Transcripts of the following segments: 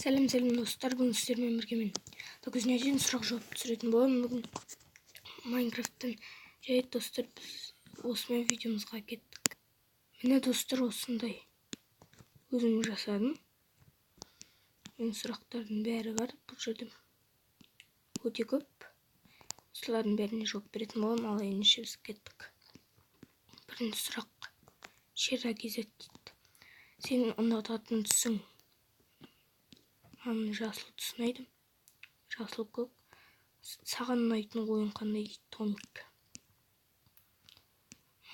Сәлем, сәлем, достар! Бүгін сіздермен бірге мен Докузня один. Сұрақ жауап түсіретін боламын бүгін Майнкрафттан. Жарайды, достар, біз осымен видеомызға кеттік. Міне, достар, осындай өзім жасадым. Менің сұрақтардың бәрі бар бұл жерде, өте көп. Осылардың бәріне жауап беретін боламын. Ал ендеше біз кеттік. Бірінші сұрақ: Шера kz дейді. Сенің ұнататын түсің? Маған жасыл түс ұнайды, жасыл, көк. Саған ұнайтын ойын қандай дейді? Томик,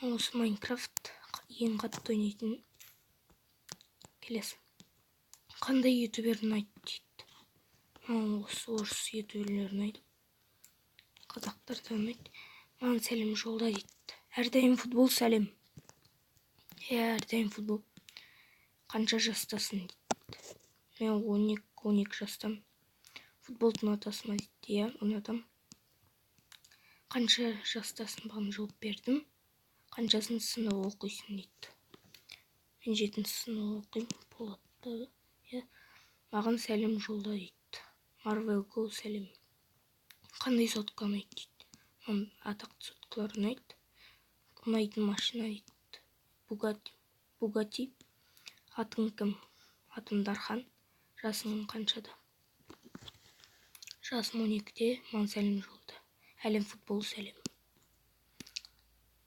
осы Майнкрафт ең қатты ойнайтын. Келесі: қандай ютубер ұнайды дейді. Маған осы орыс ютуберлер ұнайды, қазақтар да ұнайды. Маған сәлем жолда дейді. Әрдайым футбол, сәлем. Иә, әрдайым футбол. Қанша жастасың дейді. Мен 12 жастамын. Футболды ұнатасың ба дейді. Иә, ұнатамын. Қанша жастасың? Бағана жауап бердім. Қаншасыншы сынып оқисың дейді. Мен жетінші сынып оқимын. Болады, иә. Маған сәлем жолда дейді. Марвел Го, сәлем. Қандай сотка ұнайды дейді. Маған атақты соткалар ұнайды. Ұнайтын машина дейді. Бугатти, Бугатти. Атың кім? Атым Дархан. Жасың қаншада? Жасым 12-де. Маған сәлем жолда. Әлем футбол, сәлем.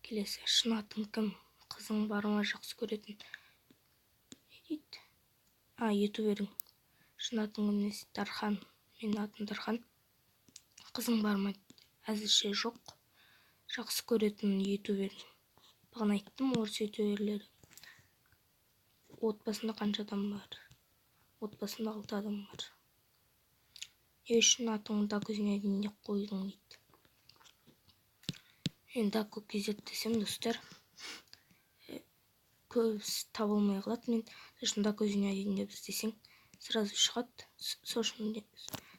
Келесі: шын атың кім? Қызың бар ма? Жақсы көретін не дейді? А, ютуберің. Шын атың кім? Дархан. Менің атым Дархан. Қызың бар ма? Әзірше жоқ. Жақсы көретін ютуберің? Бағана айттым, орыс ютуберлері. Отбасында қанша адам бар? Отбасында алты адам бар. Не үшін атыңды Дакузин деп қойдың дейді. Енді Даку kz десем, достар, көбісі таба алмай қалады. Мен сол үшін Дакузин один деп іздесең, сразу шығады. Сол үшін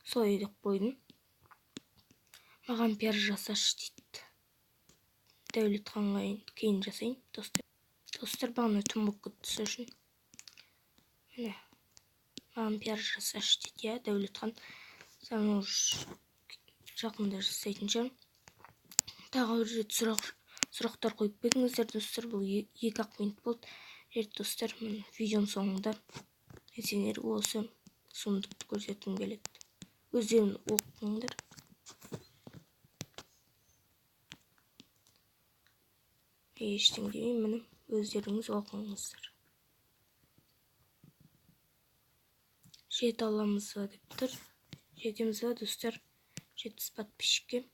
солай деп қойдым. Маған пиар жасашы дейді. Дәулетханға кейін жасайын, достар. Достар, бағана түн болып кетті, сол үшін. Міне, маған пиар жасашы дейді. Иә, Дәулетхан, саған уже жақында жасайтын шығармын. Тағы бір рет сұрақтар қойып кетіңіздер, достар. Бұл 2-ақ минут болды. Жарайды, достар, міне, видеоның соңында мен сендерге осы сундукты көрсеткім келеді. Өздерің оқыңдар. Ештеңе демеймін, міне, өздеріңіз оқыңыздар. Жете аламыз ба деп тұр. Жетеміз ба, достар, 70 подписчикке?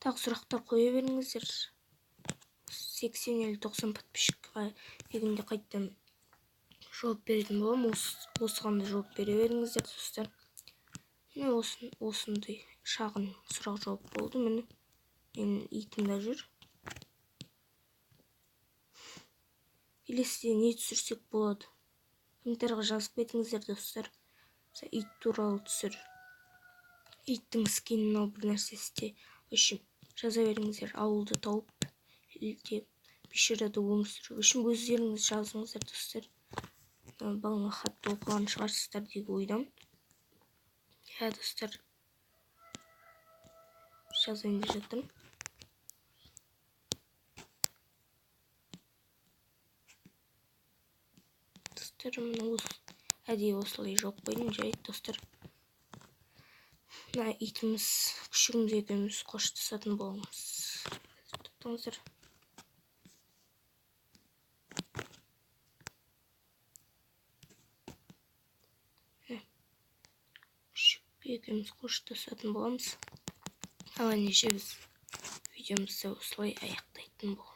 Тағы сұрақтар қоя беріңіздер. 80 или 90 подписчикқа келгенде қайтадан жауап беретін боламын. Осыған да жауап бере беріңіздер, достар. Міне, осындай шағын сұрақ жауап болды. Міне, менің итім де жүр. Келесіде не түсірсек болады, комментарийға жазып кетіңіздер, достар. Мысалы, ит туралы түсір, иттің скинін ал, бір нәрсе істе. В общем, жаза беріңіздер. Ауылды тауып, елде пещерада өмір сүру. В общем, өздеріңіз жазыңыздар, достар. Бағана хатты оқыған шығарсыздар деген ойдамын. Иә, достар, жазайын деп жатырмын. Достар, міне, осы әдейі осылай жауып қойдым. Жарайды, достар, мына итіміз, күшігіміз екеуміз қоштасатын боламыз. Тоқтаңыздар. Күшік екеуміз қоштасатын боламыз. Ал ендеше біз видеомызды осылай аяқтайтын боламыз.